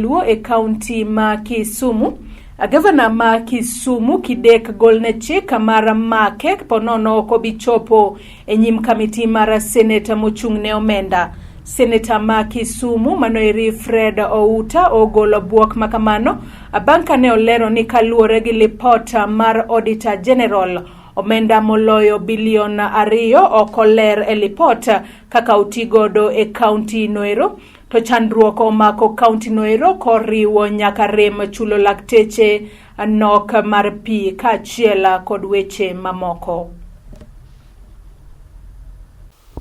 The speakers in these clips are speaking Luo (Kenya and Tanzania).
Luo e kaunti ma Kisumu. Gavana ma Kisumu Kidek golne chik mar make ponono ok obi chopo e nyim kamiti mar seneta mochung' ne omenda. Seneta ma Kisumu manoeri Fred Outa ogolo bwok makamano bang' kane olero ni kaluwore gi lipot mar Auditor General, omenda moloyo bilion 2 ok oler e lipot kaka otigodo e kaunti noero. To chandruok omako kaunti noero koriwo nyaka rem chulo lakteche, nok mar pi kaachiel kod weche mamoko.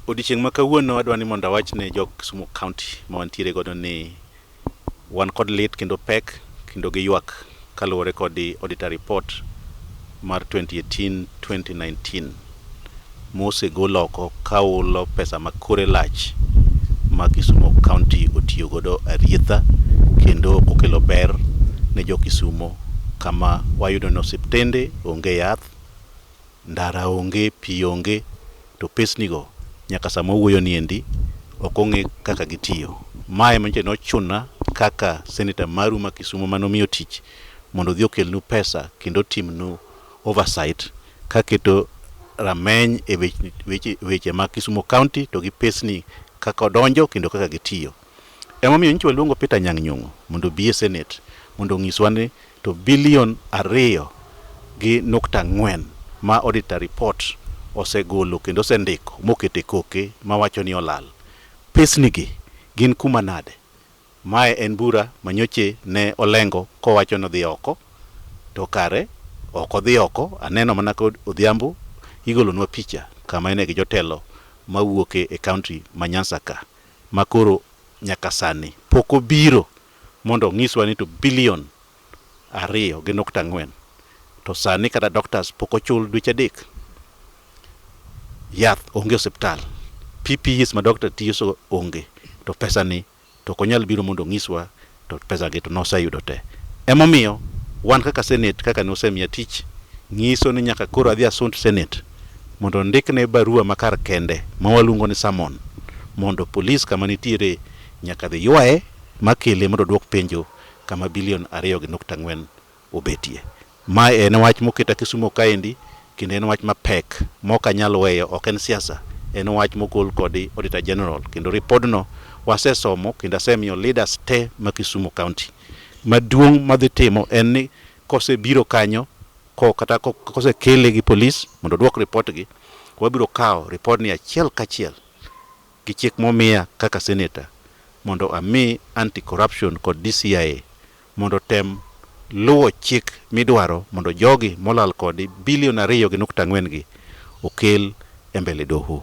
Odiochieng' ma kawuono adwa ni mondo awach ne jo Kisumu County ma wantiere godo ni wan kod lit kendo pek kendo gi ywak kaluwore kod auditor report mar 2018-2019 mosegol oko kaulo pesa ma kore lach ma Kisumu County otiyo godo arietha kendo ok okelo ber ne jo Kisumo, kama wayudo ni osiptende onge yath, ndara onge, pi onge, to pesnigo nyaka sama wawuoyo ni endi ok ong'e kaka gitiyo. Mae manyiso ni nochuna kaka senator maru ma Kisumo manomiyo tich mondo odhi okelnu pesa kendo otimnu oversight kaketo rameny e weche mag Kisumu County to gi pesni kaka odonjo kendo kaka gitiyo. Emomiyo nyocha waluongo Peter Anyang' Nyong'o mondo obi e Senate mondo onyiswa ni to bilion 2.4 ma auditor report osegolo kendo osendiko mokete koke mawacho ni olal. Pesni gi gin kuma nade? Mae en bura manyoche ne olengo kowacho ni odhi oko, to kare ok odhi oko. Aneno mana ka odhiambo igolonwa picha kama ene gi jotelo mawuok e county ma Nyanza ka, ma koro nyaka sani pok obiro mondo onyiswa ni to bilion 2.4 to sani kata doctors pok ochul dweche 3, yath onge osiptal, PPEs ma doctor tiyo onge, to pesa ni to ok onyal biro mondo onyiswa to pesa gi to noseyudo te. Emomiyo wan kaka Senate, kaka nosemiya tich, nyiso ni nyaka koro adhi asunt Senate mondo ondikne barua ma kar kende ma waluongo ni summon mondo polis kama nitiere nyaka dhi ywaye makele mondo oduok penjo kama bilion 2.4 obetie. Mae en wach moketa Kisumu kaendi kendo en wach mapek mok anyal weyo, ok en siasa, en wach mogol kod Auditor General kendo ripodno wasesomo kendo asemiyo leaders te ma Kisumu County. Maduong' madhi timo en ni kosebiro kanyo kata kosekele gi polis mondo oduok report gi, wabiro kawo report ni achiel kachiel gi chik momiya kaka senator mondo ami anti-corruption kod DCIA mondo tem luwo chik midwaro mondo jogi molal kod bilion 2.4 gi okel e mbele doho.